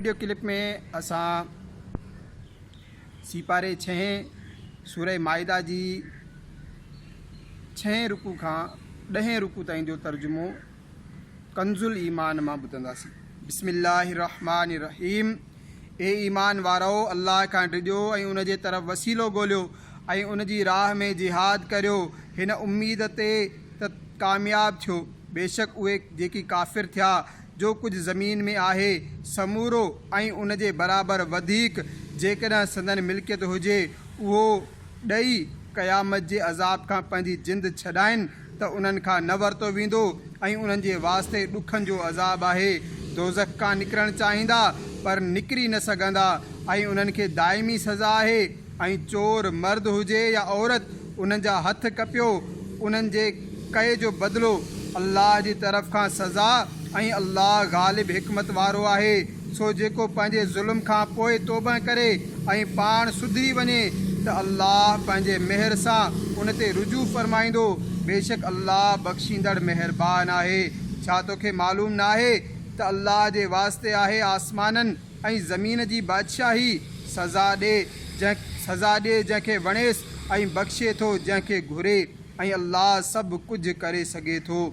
Video clip ۾ اسان سيپاري ڇهين سوره مائده جي ڇهين رڪوع کان ڏهين رڪوع تائين جو ترجمو ڪنز الايمان مان ٻڌنداسين. بسم الله الرحمٰن الرحيم اي ايمان وارؤ! الله کان ڊڄو ۽ ان جي طرف وسيلو ڳوليو ۽ ان جي راهه ۾ جهاد ڪريو هن اميد تي ته ڪامياب ٿيو. بيشڪ اهي جيڪي ڪافر ٿيا جو ڪجهه زمين ۾ آهي، سمورو ۽ ان جي برابر وڌيڪ جيڪڏهن سندن ملڪيت هجي، اهو ڏئي قيامت جي عذاب کان پنهنجي جند ڇڏائين ته انهن کان نه ورتو ويندو ۽ انهن جي واسطي ڏکن جو عذاب آهي. دوزخ کان نڪرڻ چاهيندا پر نڪري نه سگهندا ۽ انهن کي دائمي سزا آهي ۽ چور مرد هجي يا عورت انهن جا هٿ ڪپيو انهن جي ڪئي جو بدلو الله جي طرف کان سزا ۽ الله غالب حڪمت وارو آهي، سو جيڪو پنهنجي ظلم کان پوء توبه ڪري ۽ پاڻ سڌري وڃي ته الله پنهنجي مهر سان ان تي رجوع فرمائيندو، بيشڪ الله بخشيندڙ مهربان آهي. ڇا توکي معلوم ناهي ته الله جي واسطي آهي آسمانن ۽ زمين جي بادشاهي، سزا ڏي جنهن سزا ڏي جنهن کي وڻيس ۽ بخشي ٿو جنهن کي گهري. ۽ الله سڀ ڪجهه ڪري سگهي ٿو.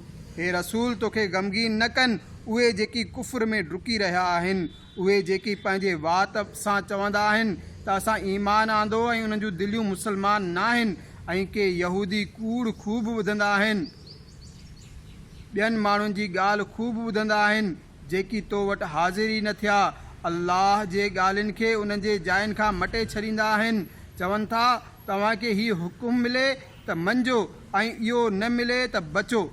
اي رسول! توکي غمگين نه ڪن اهي جيڪي ڪفر ۾ ڊڪي رهيا آهن، اهي جيڪي پنهنجي وات سان چوندا آهن ته اسان ايمان آندو ۽ انهن جون دليون مسلمان ناهن ۽ ڪي يهودي ڪوڙ خوب ٻڌندا آهن، ٻين ماڻهن جي ڳالهه خوب ٻڌندا آهن، جيڪي تو وٽ حاضر ئي نه ٿيا، الله جي ڳالهين کي انهن جي جاين کان مٽي ڇڏيندا آهن، چون ٿا، توهان کي هي حڪم ملي ته مڃجو ۽ اهو نه ملي ته بچو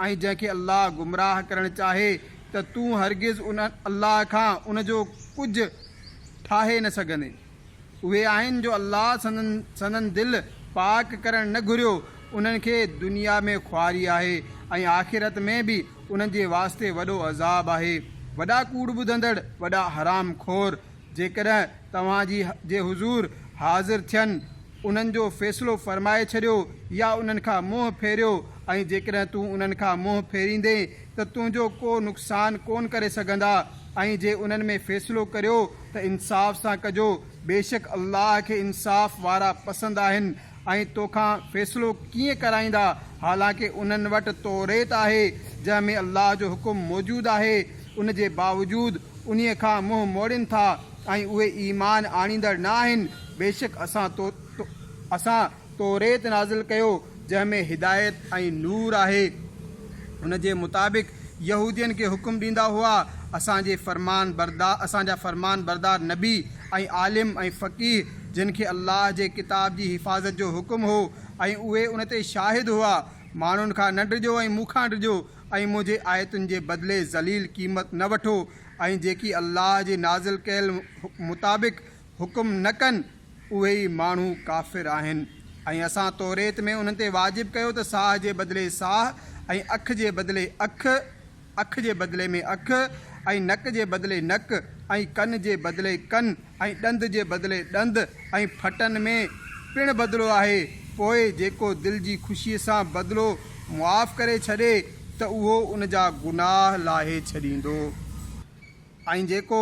۽ جنهن کي الله گمراهه ڪرڻ چاهي ته تون هرگز ان، الله، کان ان جو ڪجهه ٺاهي نه سگهندين. اهي آهن جو الله سندن سندن دل پاڪ ڪرڻ نه گهريو، انهن کي دنيا ۾ خواري آهي ۽ آخرت ۾ به انهن جي واسطي وڏو عذاب آهي. وڏا ڪوڙ ٻڌندڙ، وڏا حرام خور. جيڪڏهن توهان جي جي حضور حاضر ٿين، انهن جو فيصلو فرمائي ڇڏيو يا انهن کان منهن ڦيريو ۽ جيڪڏهن تون انهن کان منهن ڦيريندين ته تنهنجو ڪو نقصان ڪونه ڪري سگهندا ۽ جي انهن ۾ فيصلو ڪريو ته انصاف سان ڪجو، بيشڪ الله کي انصاف وارا پسند آهن ۽ توکان فيصلو ڪيئن ڪرائيندا حالانڪه انهن وٽ توريت آهي جنهن ۾ الله جو حڪم موجود آهي ان جي باوجود انهيء کان منهن موڙين ٿا ۽ اهي ايمان آڻيندڙ نه آهن، بيشڪ اسان اسان توريت نازل ڪيو جنهن ۾ هدايت ۽ نور آهي، ان جي مطابق يهودين کي حڪم ڏيندا هئا، اسان جي فرمان اسان جا فرمان بردار نبي ۽ عالم ۽ فقيه جن کي الله جي ڪتاب جي حفاظت جو حڪم هو ۽ اهي ان تي شاهد هئا، ماڻهن کان نه ڊڄو ۽ مون کان ڊڄو، ۽ منهنجي آيتن جي بدلي ذليل قيمت نه وٺو ۽ جيڪي الله جي نازل ڪيل مطابق حڪم نه ڪن اهي ئي ماڻهو ڪافر آهن. ۽ اسان توريت ۾ انهن تي واجب ڪيو ته ساهه جي بدلي ساهه ۽ اک جي بدلي اک، اک جي بدلي ۾ اک ۽ نڪ جي بدلي نڪ ۽ ڪن جي بدلي ڪن ۽ ڏند جي بدلي ڏند ۽ ڦٽن ۾ پڻ بدلو آهي، پوء جيڪو دل جي خوشيء سان بدلو معاف ڪري ڇڏي ته اهو ان جا گناهه لاهي ڇڏيندو. ۽ جيڪو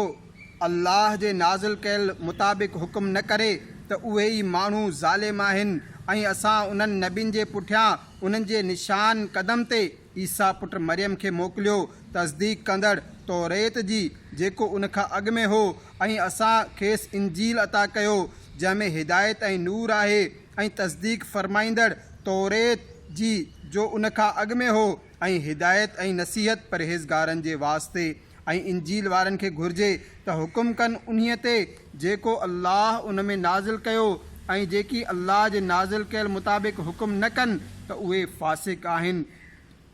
الله جي نازل ڪيل مطابق حڪم نه ڪري ته اهي ئي ماڻهو ظالم آهن ۽ اسان انهن نبين جي پٺيان انهن جي نشان قدم تي عيسيٰ پٽ مريم کي موڪليو، تصديق ڪندڙ توريت جي، جيڪو ان کان اڳ ۾ هو، ۽ اسان کيس انجيل عطا ڪيو، جنهن ۾ هدايت ۽ نور آهي، ۽ تصديق فرمائيندڙ توريت جي، جو ان کان اڳ ۾ هو، ۽ هدايت ۽ نصيحت پرهيزگارن جي واسطي. ۽ انجيل وارن کي گهرجي ته حڪم ڪن انهيء تي جيڪو الله ان ۾ نازل ڪيو ۽ جيڪي الله جي نازل ڪيل مطابق حڪم نه ڪن ته اهي فاسق آهن.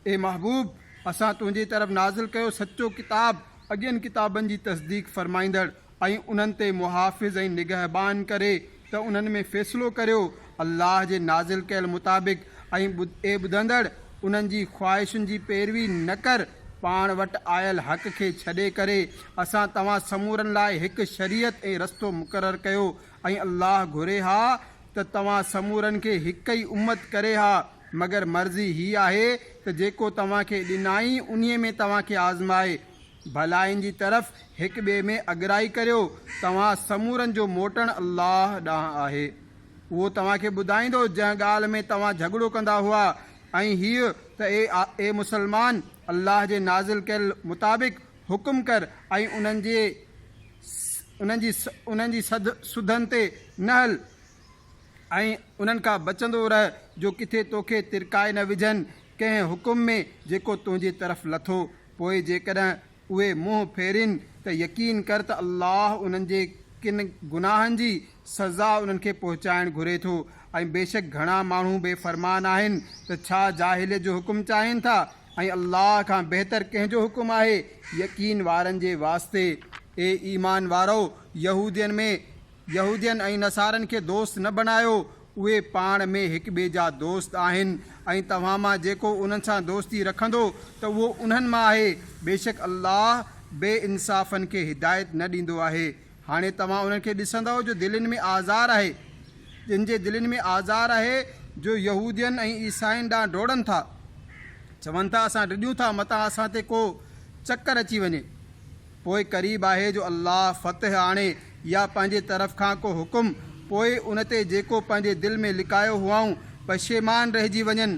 اي محبوب! اسان تنهنجي طرف نازل ڪيو سچو ڪتاب اڳين ڪتابن جي تصديق فرمائيندڙ ۽ انهن تي محافظ ۽ نگهبان ڪري ته انهن ۾ فيصلو ڪريو الله جي نازل ڪيل مطابق ۽ اي ٻڌندڙ! انهن جي خواهشن جي پيروي نه ڪر، پاڻ وٽ آيل حق کي ڇڏي ڪري، اسان توهان سمورن لاء هڪ شريعت ۽ رستو مقرر ڪيو ۽ الله گهري ها ته توهان سمورن کي هڪ ئي امت ڪري ها، مگر مرضي هي آهي ته جيڪو توهان کي ڏنائين انهي ۾ توهان کي آزمائي. ڀلائين جي طرف هڪ ٻئي ۾ اڳرائي ڪريو، توهان سمورن جو موٽڻ الله ڏانهن آهي. اهو توهان کي ٻڌائيندو جنهن ڳالهه ۾ توهان جهڳڙو ڪندا هئا ۽ هيء ته اي اي مسلمان! الله جي نازل ڪيل مطابق حڪم ڪر ۽ انهن جي انهن جي انهن جي سڌ سڌن تي نه هل ۽ انهن کان بچندو رهه جو ڪٿي توکي ترڪائي نه وجهن ڪنهن حڪم ۾ جيڪو تنهنجي طرف لٿو، پوء جيڪڏهن اهي منهن ڦيرين ته يقين ڪر ته الله انهن جي ڪن گناهن جي سزا انهن کي پهچائڻ گهري ٿو ۽ بيشڪ گهڻا ماڻهو بي فرمان آهن ته ڇا جاهليت جو حڪم چاهين ٿا ۽ الله کان بهتر ڪنهن جو حڪم آهي يقين وارن جي واسطي. اي ايمان وارؤ! يهودين ۾ يهودين ۽ نصارن کي دوست نه بڻايو، اهي پاڻ ۾ هڪ ٻئي جا دوست آهن ۽ توهان مان جيڪو انهن سان دوستي رکندو ته اهو انهن مان آهي، بيشڪ الله بي انصافن کي هدايت نه ڏيندو آهي. هاڻي توهان انهن کي ڏسندؤ جو دلين ۾ آزار آهي، جن جي دلين ۾ آزار آهي جو يهودين ۽ عيسائين ڏانهن ڊوڙن ٿا، چون ٿا اسان ڊڄون ٿا متان اسان تي ڪو چڪر اچي وڃي. پوء قريب آهي جو الله فتح آڻي يا پنهنجي طرف کان ڪو حڪم، پوء ان تي جيڪو پنهنجي دل ۾ لڪايو هئائون پشيمان رهجي وڃن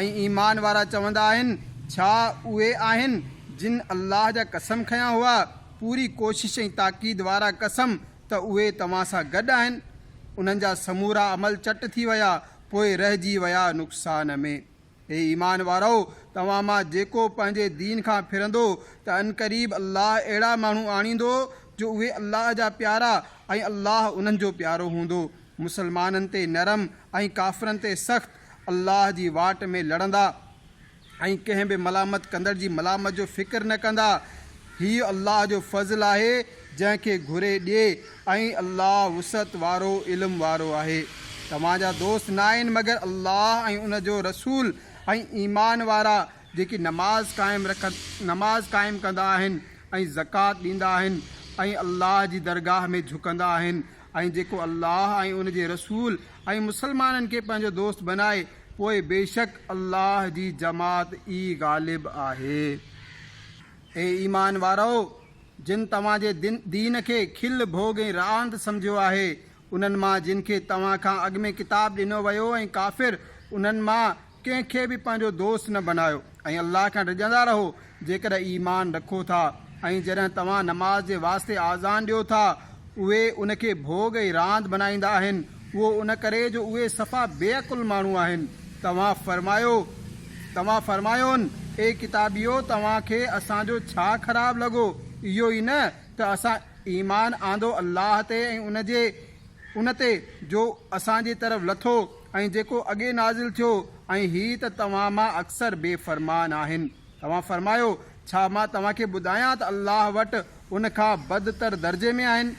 ۽ ايمان وارا چوندا آهن، ڇا اهي آهن جن الله جا قسم کنيا هئا، پوري ڪوشش ۽ تاڪيد وارا قسم ته اهي توهان سان گڏ آهن؟ انهن جا سمورا عمل چٽ ٿي ويا، پوء رهجي ويا نقصان ۾. اي ايمان وارؤ! توهان مان جيڪو پنهنجي دين کان ڦرندو ته عنقريب الله اهڙا ماڻهو آڻيندو جو اهي الله جا پيارا ۽ الله انهن جو پيارو هوندو، مسلمانن تي نرم ۽ ڪافرن تي سخت، الله جي واٽ ۾ لڙندا ۽ ڪنهن به ملامت ڪندڙ جي ملامت جو فڪر نه ڪندا، هيء الله جو فضل آهي جنهن کي گهري ڏئي ۽ الله وسعت وارو علم وارو آهي. توهان جا دوست ناهن مگر الله ۽ ان جو رسول ۽ ايمان وارا جيڪي نماز قائم نماز قائم ڪندا آهن ۽ زڪوات ڏيندا آهن ۽ الله جي درگاهه ۾ جهڪندا آهن ۽ جيڪو الله ۽ ان جي رسول ۽ مسلمانن کي پنهنجو دوست بنائي پوء بيشڪ الله جي جماعت ئي غالب آهي. اي ايمان وارؤ! جن توهان جي دين کي کل ڀوڳ ۽ راند سمجهيو آهي، انهن مان جن کي توهان کان اڳ ۾ ڪتاب ڏنو ويو ۽ ڪافر، انهن مان ڪنهن کي به پنهنجو دوست نه بنايو ۽ الله کان ڊڄندا رهو، جيڪڏهن ايمان رکو ٿا ۽ جڏهن توهان نماز جي واسطي آذان ڏيو ٿا، اهي ان کي ڀوڳ ۽ راند بنائيندا آهن، اهو ان ڪري جو اهي صفا بي عقل ماڻهو آهن. توهان فرمايو، توهان فرمايون، اي ڪتابيو! توهان کي اسان جو ڇا خراب لڳو، اهو ئي نه ته اسان ايمان آندو الله تي ۽ ان جي ان تي جو اسان جي طرف لٿو ۽ جيڪو اڳي نازل ٿيو ۽ هي ته توهان مان اڪثر بي فرمان آهن. توهان فرمايو، ڇا مان توهان کي ٻڌايان ته الله وٽ ان کان بدتر درجي ۾ آهن؟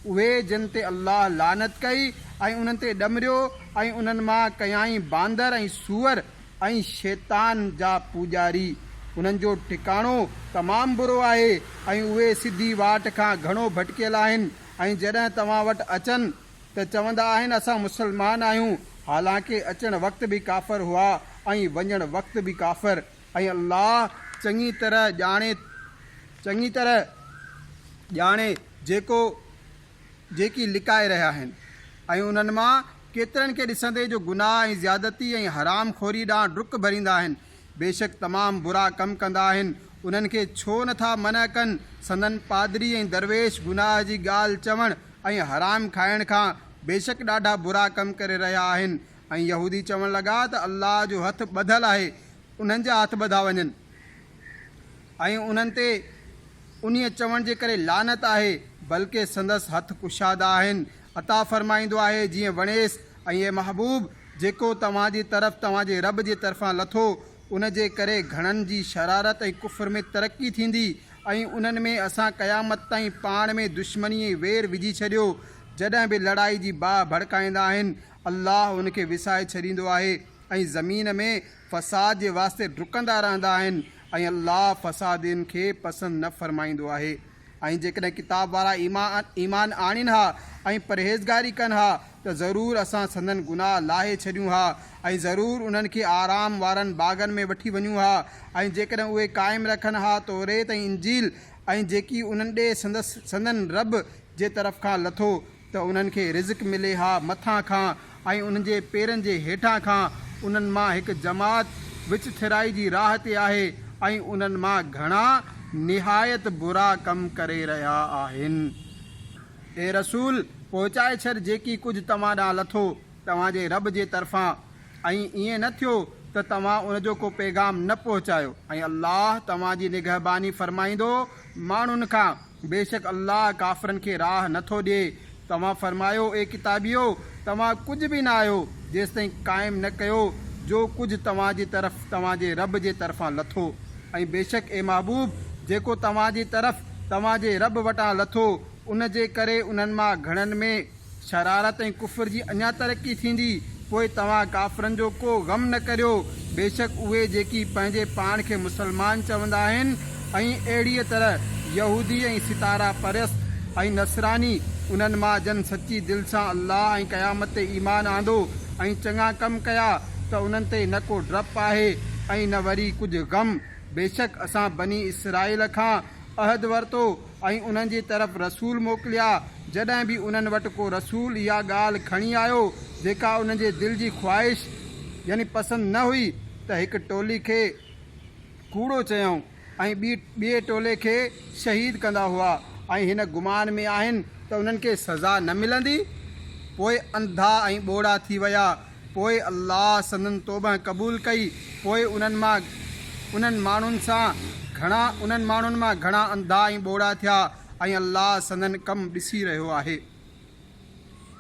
اهي جن تي الله لعنت ڪئي ۽ انهن تي ڏمريو ۽ انهن مان ڪيائين باندر ۽ سوئر ۽ شيطان جا پوڄاري. انهن جو ٺڪاڻو تمام برو آهي ۽ اهي سڌي واٽ کان گهڻو ڀٽڪيل آهن ۽ جڏهن توهان وٽ اچن ته چوندا آهن اسان مسلمان آهيون حالانڪه اچڻ وقت به ڪافر هئا ۽ وڃڻ وقت به ڪافر. ۽ الله چڱي طرح ڄاڻي چڱي طرح ڄاڻي جيڪو جيڪي لڪائي رهيا آهن ۽ انهن مان ڪيترن کي ڏسندي جو گناهه ۽ زيادتي ۽ حرام خوري ڏانهن ڊڪ ڀريندا آهن بيشڪ تمام برا ڪم ڪندا آهن انهن کي ڇو نه ٿا منع ڪن سندن پادري ۽ درويش گناهه جي ڳالهه چوڻ ۽ حرام کائڻ کان بيشڪ ڏاڍا برا ڪم ڪري رهيا آهن ۽ يهودي چوڻ لڳا ته الله جو هٿ ٻڌل آهي، انهن جا هٿ ٻڌا وڃن ۽ انهن تي انهيء چوڻ جي ڪري لعنت آهي، بلڪه سندس هٿ ڪشادا آهن، عطا فرمائيندو آهي جيئن وڻيس، ۽ اي محبوب! جيڪو توهان جي طرف توهان جي رب جي طرفان لٿو، ان جي ڪري گهڻن جي شرارت ۽ ڪفر ۾ ترقي ٿيندي ۽ انهن ۾ اسان قيامت تائين پاڻ ۾ دشمني ۽ وير وجهي ڇڏيو، جڏهن به لڙائي جي باهه ڀڙڪائيندا آهن، الله ان کي وسائي ڇڏيندو آهي ۽ زمين ۾ فساد جي واسطي ڊڪندا رهندا آهن ۽ الله فسادين کي پسند نه فرمائيندو آهي. ۽ جيڪڏهن ڪتاب وارا ايمان آڻين ها ۽ پرهيزگاري ڪن ها ته ضرور اسان سندن گناهه لاهي ڇڏيون ها ۽ ضرور انهن کي آرام وارن باغن ۾ وٺي وڃون ها ۽ جيڪڏهن اهي قائم رکن ها توريت ۽ انجيل ۽ جيڪي انهن ڏي سندس، سندن رب جي طرف کان لٿو ته انهن کي رزق ملي ها مٿان کان ۽ انهن جي پيرن جي هيٺان کان، انهن مان هڪ جماعت وچٿرائي جي راهه تي آهي ۽ انهن مان گهڻا نهايت برا ڪم ڪري رهيا آهن. اي رسول! پهچائي ڇڏ جيڪي ڪجهه توهان ڏانهن لٿو توهان جي رب جي طرفان ۽ ائين نه ٿيو ته توهان ان جو ڪو پيغام نه پهچايو ۽ الله توهان جي نگهباني فرمائيندو ماڻهن کان، بيشڪ الله ڪافرن کي راهه نه ٿو ڏئي. توهان فرمايو، اي ڪتابيو! توهان ڪجهه به نه آهيو جيستائين قائم نه ڪيو جو ڪجهه توهان جي طرف توهان جي رب جي طرفان لٿو ۽ بيشڪ اي محبوب! جيڪو توهان جي طرف توهان جي رب وٽان لٿو ان جي ڪري انهن مان گهڻن ۾. شرارت ۽ ڪفر جي اڃا ترقي ٿيندي، پوء توهان ڪافرن جو ڪو غم نه ڪريو، بيشڪ اهي جيڪي پنهنجي پاڻ کي مسلمان چوندا آهن ۽ اهڙيء طرح يهودي ۽ ستاره پرست ۽ نصراني انهن مان جن سچي دل سان الله ۽ قيامت تي ايمان آندو ۽ چڱا ڪم ڪيا ته انهن تي نه ڪو ڊپ آهي ۽ نه وري ڪجهه غم، بيشڪ اسان بني اسرائيل کان عهد ورتو ۽ انهن جي طرف رسول موڪليا، جڏهن به انهن وٽ ڪو رسول اها ڳالهه کڻي آيو جيڪا انهن جي دل جي خواهش يعني پسند نه هئي ته هڪ ٽولي کي ڪوڙو چيائون ۽ ٻي ٻئي ٽولي کي شهيد ڪندا هئا ۽ هن گمان ۾ آهن ته انهن کي سزا نه ملندي؟ پوء انڌا ۽ ٻوڙا ٿي ويا پوء الله سندن توبه قبول ڪئي، پوء انهن مان انهن ماڻهن سان گهڻا انهن ماڻهن مان گهڻا انڌا ۽ ٻوڙا ٿيا ۽ الله سندن ڪم ڏسي رهيو آهي.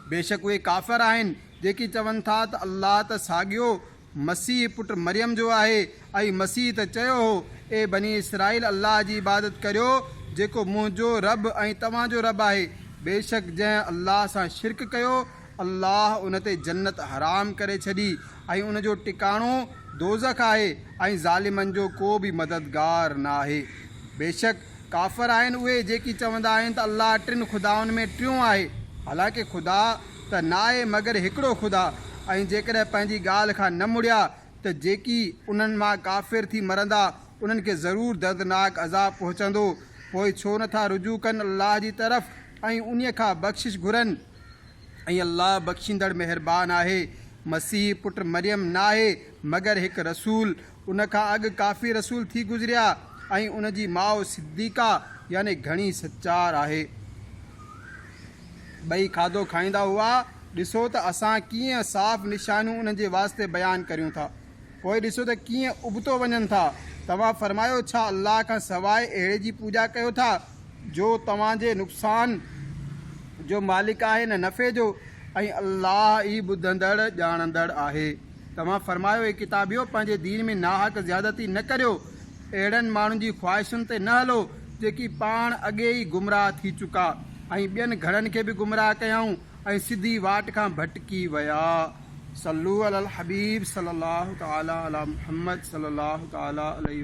بيشڪ اهي ڪافر آهن جيڪي چون ٿا ته الله ته ساڳيو مسيح پٽ مريم جو آهي ۽ مسيح ته چيو هو، اي بني اسرائيل الله جي عبادت ڪريو جيڪو منهنجو رب ۽ توهان جو رب آهي، بيشڪ جنهن الله سان شرڪ ڪيو الله ان تي جنت حرام ڪري ڇڏي ۽ ان جو ٽڪاڻو دوزخ آهي ۽ ظالمن جو ڪو به مددگار ناهي. بيشڪ ڪافر آهن اهي جيڪي چوندا آهن ته الله ٽن خدائن ۾ ٽيون آهي حالانڪه خدا ته ناهي مگر هڪڙو خدا ۽ جيڪڏهن پنهنجي ڳالهه کان نه مڙيا ته جيڪي انهن مان ڪافر ٿي مرندا انهن کي ضرور دردناڪ عذاب پهچندو پوء ڇو نٿا رجوع ڪن الله جي طرف ۽ انهي کان بخشش گهرن. ۽ الله بخشيندڙ مهربان آهي. مسيح پٽ مريم ناهي مگر هڪ رسول، ان کان اڳ ڪافي رسول ٿي گذريا ۽ ان جي ماء صديقه يعني گهڻي سچار آهي. ٻئي کاڌو کائيندا هئا، ڏسو ته اسان ڪيئن صاف نشانيون انهن جي واسطي بيان ڪريون ٿا. پوء ڏسو ته ڪيئن ابتو وڃن ٿا. توهان فرمايو، ڇا الله کان سواء اهڙي جي پوڄا ڪيو ٿا جو توهان جي نقصان جو مالڪ آهي نه نفعي جو ۽ الله ئي ٻڌندڙ ڄاڻندڙ آهي. توهان فرمايو، اي ڪتابيو! پنهنجي دين ۾ ناحق زيادتي نه ڪريو. اهڙن ماڻهن جي خواهشن تي نه هلو جيڪي پاڻ اڳي ئي گمراهه ٿي چڪا ۽ ٻين گهڻن کي به گمراهه ڪيائون ۽ سڌي واٽ کان ڀٽڪي ويا. صلو علی الحبيب صلي الله تعالي علی محمد صلي الله تعالي عليه.